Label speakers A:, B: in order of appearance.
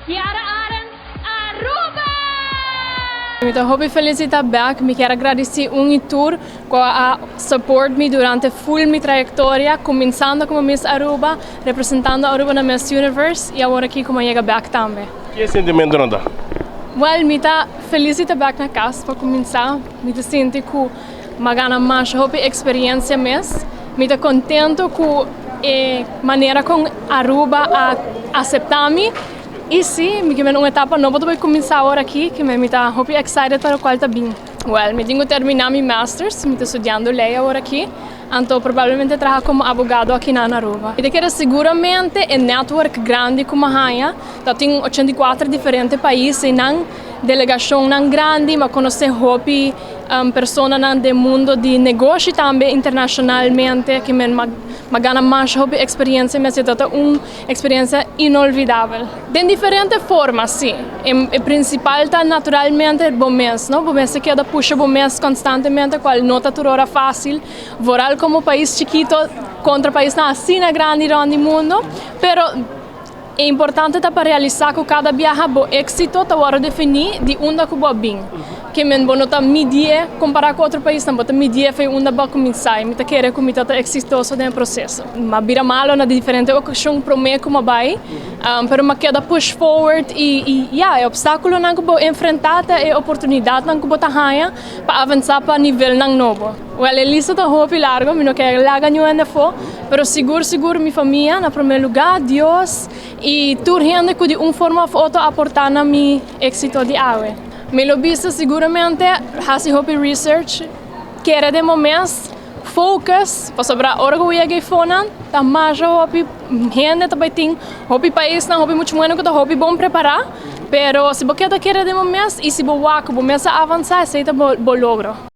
A: Kiara Arends, Aruba!
B: Mi ta hopi feliz di ta back. Mi kier gradici un y tur cu a support mi durante full mi trayectoria, cuminsando como Miss Aruba, representando Aruba na Miss Universe y awor aki como yega back tambe.
C: Ki sentimento nan ta?
B: Well, mi ta feliz di ta back na cas pa cuminsa. Mi ta sinti cu m'a gana mas hopi experiencia mes. Mi ta contento cu e manera con Aruba a acepta mi. Y si, mi kier un etapa nobo ta cuminsa awor aki, cu mi ta hopi excited pa cual ta bin. Well, mi tin cu termina mi masters, mi ta studiando ley awor aki, anto probablemente traha como abogado aki na Aruba. Y kier siguramente e network grandi cu m'a haya, tin 84 diferente pais y nan delegacion nan grandi, m'a conoce hopi persona nan den mundo di negoshi tambe internacionalmente, cu mi m'a gana mas hopi experiencia, mas ta un experiencia inolvidabel. Den diferente forma, si. E principal ta naturalmente bo mes, no? Bo mes keda pusha bo mes constantemente, cual no ta tur ora facil. Vooral como pais chikito contra pais nan asina grandi rond mundo, pero e importante ta pa realisa cu cada biaha bo exito ta wordo defini di unda cu bo a bin. Kiermen bo no ta midi compara cu otro pais, no bo ta midi for di unda bo a cuminsa. Mi ta kere cu mi ta exitoso den proceso. M'a bira malo na diferente ocasion prome cu m'a bay, pero m'a keda push forward y yeah, e obstaculo nan cu bo enfrenta e oportunidad nan cu bo ta haya pa avansa pa nivel nan nobo. Well, e lista ta hopi largo, mi no kier laga ningun afo, pero sigur sigur mi famia na prome lugar, Dios y tur hende cu di un forma of otro aporta na mi exito di awe. Mi lo bisa siguramente haci hopi research, kere den bo mes, focus, pasobra ora cu yega eyfonan, ta mas hopi hende tambe tin, hopi pais nan, hopi mucho bueno cu ta hopi bon prepara, pero si bo keda kere den bo mes y si bo wak, bo mes avansa, esey ta bo logro.